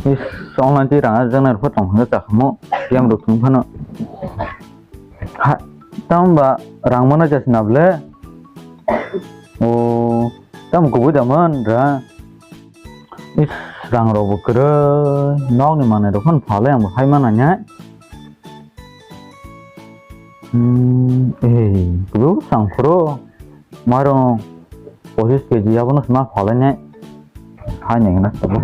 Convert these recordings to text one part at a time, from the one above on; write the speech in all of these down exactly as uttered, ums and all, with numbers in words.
Is, online twi rang arjaknai rok pho tong hwnwi chakhamu, tiyam rok thung phano. Ha, tamo ba rang mano jasna ble? O, tamo kubui da man ra? Is, rang rok bo kwrwi, nokni manwi rok phano phalai ang bo hai mana nya. Hmm, eh, kubui sang phuru. Mairung pochis kg abono sma phalai nai. Hai nai gana sabo.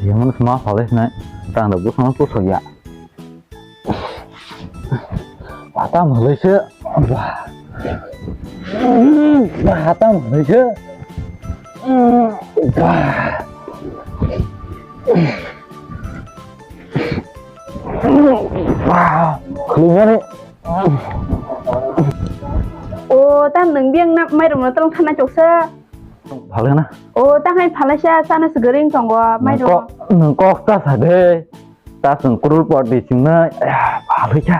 Abono sma phalai nai. Tang da bwsano kusuk ya. Hatam halai se. Wah. Wah, hatam halai se. Wah. Wah. Khulumani. O, ta nwng biyang na mairung no tolong thana choksa. Phalai na. O, ta hai phalai sa, sana se gering tongo, mairung. Nwng kok, nwng kok ta sa de. Ta sung kurul pot di sung na, ya, phalai sa.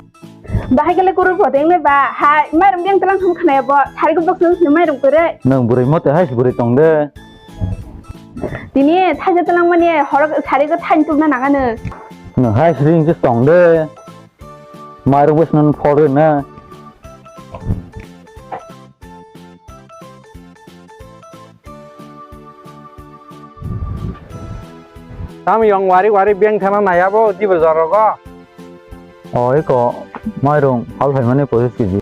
Bahai kele kurul pot eng le ba, hai, mairung biyang tolong thum khna ya bo, sari ko bok sung sung mairung kore. Nwng bwrwi mote hai se bwrwi tong de. Tini thaisa tolong mani, horok sari ko thain tuk na nangano. Nwng hai sring se tong de. Mairung bwswk nang phol rwna. Tam yong wari wari beng thana naya bo dibo jorogo. O eko mairung phal phaimani pochis kg.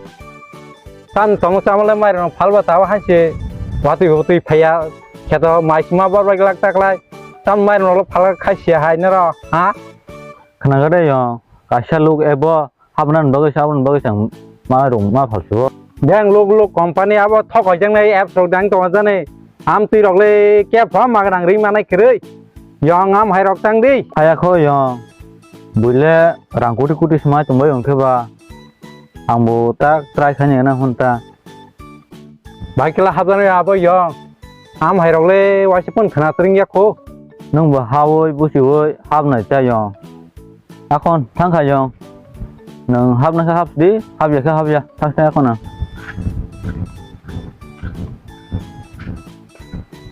Tam tong chamale mairung phal ba tabo hai se watwi watwi phaiya kheto mai sima bor bai glak taklai. Tam mairung lo phal khai sia hai nero ha. Khna gade yong kaisa luk ebo. Habna ni bagwi se, aboni bagwi se ang ma rung ma phalsio. Beng luk luk company abo thok hoijaknai apps rok dang tongo jani. Amtwi rok le kepha magrang ring manai kwrwi. Yong am hai rok tang di. Haya kho yong. Buile rang kuti kuti smai tongbai wngkhe ba. Ang bo ta try khaini na hwn ta. Bai kela habjani abo yong. Am hai rok le waisa pun khna tring ya kho. Nwng bo hawi busiwi habnai cha yong. Akhon thang kha yong. Nwng habna kha habdi, habya kha habya. Thang thang akhon ang.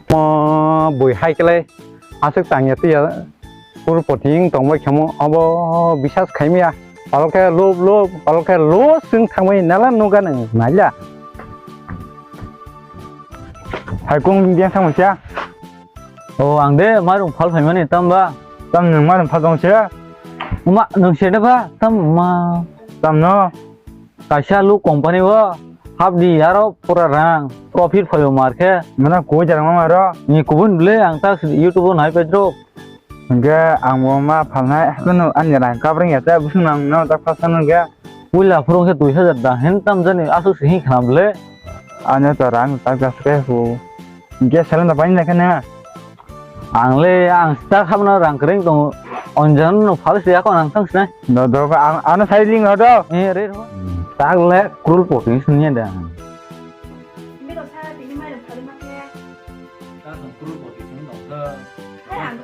Mo bui hai kele aswk tangya twiya. Pur poting tongbai khamo abo bisas khaimya. Palok khe lub lub, palok khe lus swng thangbai nala nuga nang naila. Hai kung dia thangbai cha. O ang de mairung phal phaimani tamba. Tam nwng mairung phal tong se. Uma nwng se de ba tam ma. Tam no. Kaisa luk company o hapdi aro pura rang profit phaio mar khe. Mana koi jarang ma maro. Ni kubun ble ang ta YouTube o nai pedro. Hingke ang bo ma phalnai hapheno ani rang kabreng ya ta busung nang no ta phasano hingke. Puila phuru khe dui hajar da hen tam jani aswk se hin khna ble. Ano to rang ta gas khe hu. Hingke salon da paini na khe na. Ang le ang ta khabna rang kwrwng tongo. Onjan no phal se ako nang thang sinai. Do do ang ano sai ling do. Eh re ro. Tak le krul poti sunya da. Biro sa tini mai rang phal ma khe. Ta song krul poti sung dong khe. Hai ang.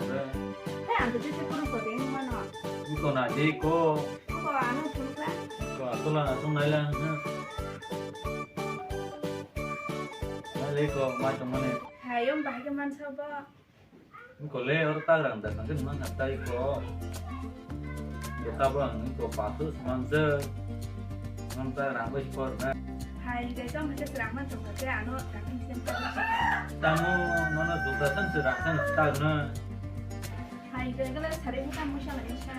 Hai ang tu tu krul poti mano. Ko na de ko. Ko ano phul kha. Ko atola na sung nai lang. Nai le ko ma tong mane. Hai om bahai ke man sa ba. Kole oro tagrang da tangke nang tai ko. Doka bang ko pasu semanse. Nang tagrang ko sport na. Hai, dai tong ke serang man tong ke ano tangke sem ka. Tamo nono doka san serang san tagna. Hai, dai gala sare buka musa lagi sa.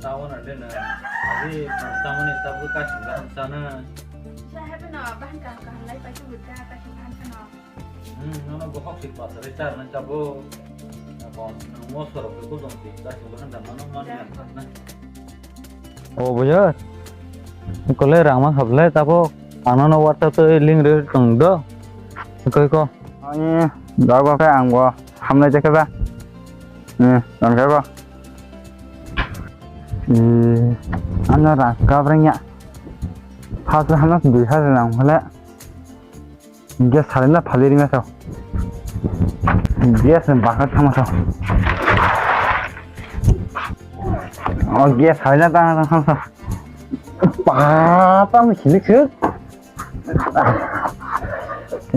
Tawo na de na. Adi tamo ni tabu ka sing ka sana. Sa happy no, bahan ka ka lai pa chu buka ka sing ka sana. Hmm, nono bohok si pasare char na chabo. Kon mo sorok ke kudong si ta si bahan da mano mani ang na. O boyo. Kole rang ma khable tabo. Ano no WhatsApp to link re tong do. Koi ko. Ani dago khe ang bo hamlai jakhe ba. Hmm, tong khe bo. Eh, ano rang kabreng ya. Phas hamna dui hajar nang hole. Gas salai na phali ringa sao. Gas ni baka thama sao. O gas salai na tang tang sao. Papa mi sini ke.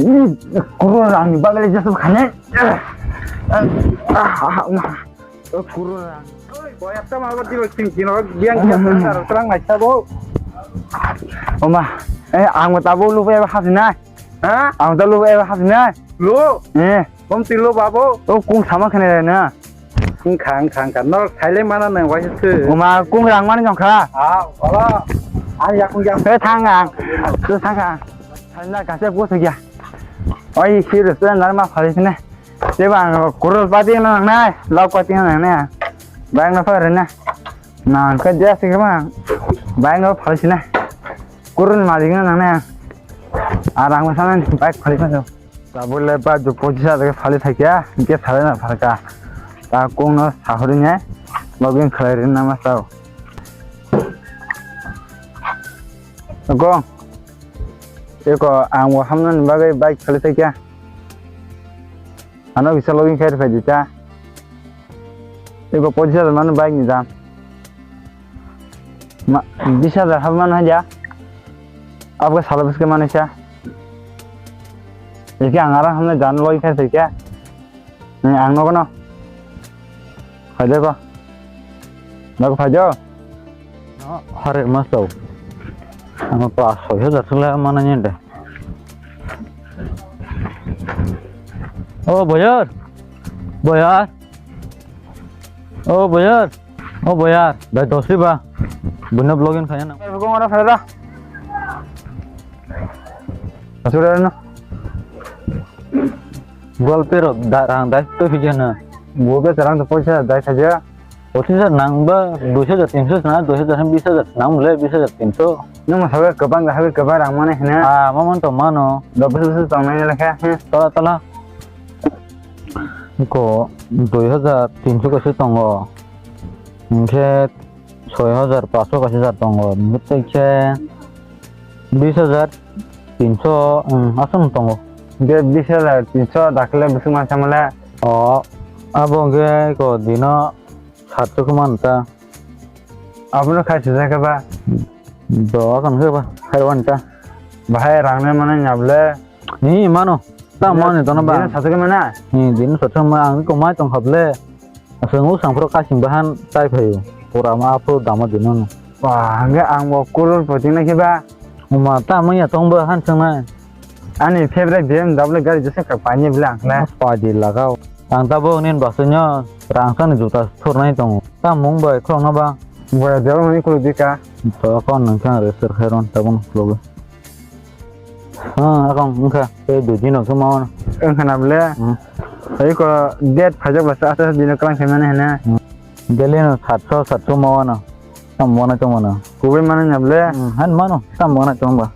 Ini kurang ni bagale jasa khane. Ah, ah, ah, ah. O kurura. Oi, boy, ekta ma bati bak ting ting, biang biang, biang, biang, biang, biang, biang. Oma, eh, ang tabo lupa eba hapsinai. Ha? Ang tabo lupa eba hapsinai. Lo? Eh. Kom tilo babo. O kung sama khene na. Wngkha, wngkha, wngkha. Norok thailai mana nang waisa se. Oma kung rang mani jong kha. Ah, wala. Ang yakung yang. Eh, thang ang. Tu thang ang. Thang na kase bo se ya. Oi, si restaurant nar ma phali sine. Teba ang kurul pati na nang nai, lok pati na nang nai. Bayang na phari na. Nang ka dia se ma. Bayang na phali sine. Kurul malik na nang nai. Arang ma sana bike phali na. Tabole ba jo pochis hajar ke phali thakya, ke phali na pharka. Ta kung no sahori ne, login khlai rin na ma sao. Kong, eko ang bo hamna ni bagwi bike phali thakya. Ano kisa login khlai phai di ta. Eko pochis hajar mano bike ni dam. Ma, bis hajar hab mano haja. Abga sala biske mano sa. Eke ang ara hamne jan loi khe se ke. Ni ang no kono. Phai de ko. Ba ko phai de. No, hare mas tau. Ang pa soi hajar thla mana ni de. O boyar. Boyar. O boyar, o boyar, dai dosri ba. Buino vlogging khaya na. Gong ora phara. Asura no. Gol pero da rang dai to hije na. Bo be rang to poisa dai khaja. Poisa nang ba duiso hajar tinso na, duiso hajar, bish hajar nang le bish hajar tinso. Nung ma sabe kwbang da, sabe kwbang rang mane hene. Ah, ma man to mano. Do bus bus tong nai le kha. Tola tola. Ko dui hajar tinso kaisa tongo, hingke soi hajar paso kaisa jar tongo, hingke tei khe bis hajar tinso, um, aswk tongo. Hingke bis hajar tinso dakle bwswk masa mole. O, abo hingke ko dino satso khe manta. Abono khai sijak khe ba. Do, akan khe ba, khai wan ta. Bahai rang nai manai nya bole. Ni mano, ta mani tono ba. Dino sathok mana? Ni dino sathok ma ang ko mai tong khable. Aswk ngu sang pro kasing bahan tai phayo. Pura ma pro dama dino no. Wah, hingke ang bo kurul poti na khe ba. Uma ta manya tong ba han sung nai. Ani favorite B M W gari jesa ka pani bla ang na. Padi lagao. Ang ta bo nin basunyo rang sani juta thurnai tongo. Ta mung bai khorokno ba. Boya dero mani kulu dika. To kon nang kang re sir khairon ta bon logo. Ha, akong wngkha. Tei dui din rok khe ma wano. Wngkha na bole? Hmm. Tei ko date phaijak ba sa asa dino klang khe mane hene. Hmm. Daily no satso, satso ma wano. Tam wana tong wano. Kubui mane na bole? Hmm, han mano. Tam wana tong ba.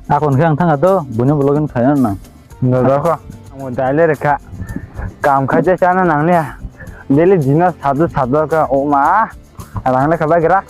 Akon khe ang thang ato, buino vlogging khaina na. No, doko. Amo daily rekha. Kam khaje chana nang liya. Daily dino satso, satso ka o ma. Rang le khabai gra.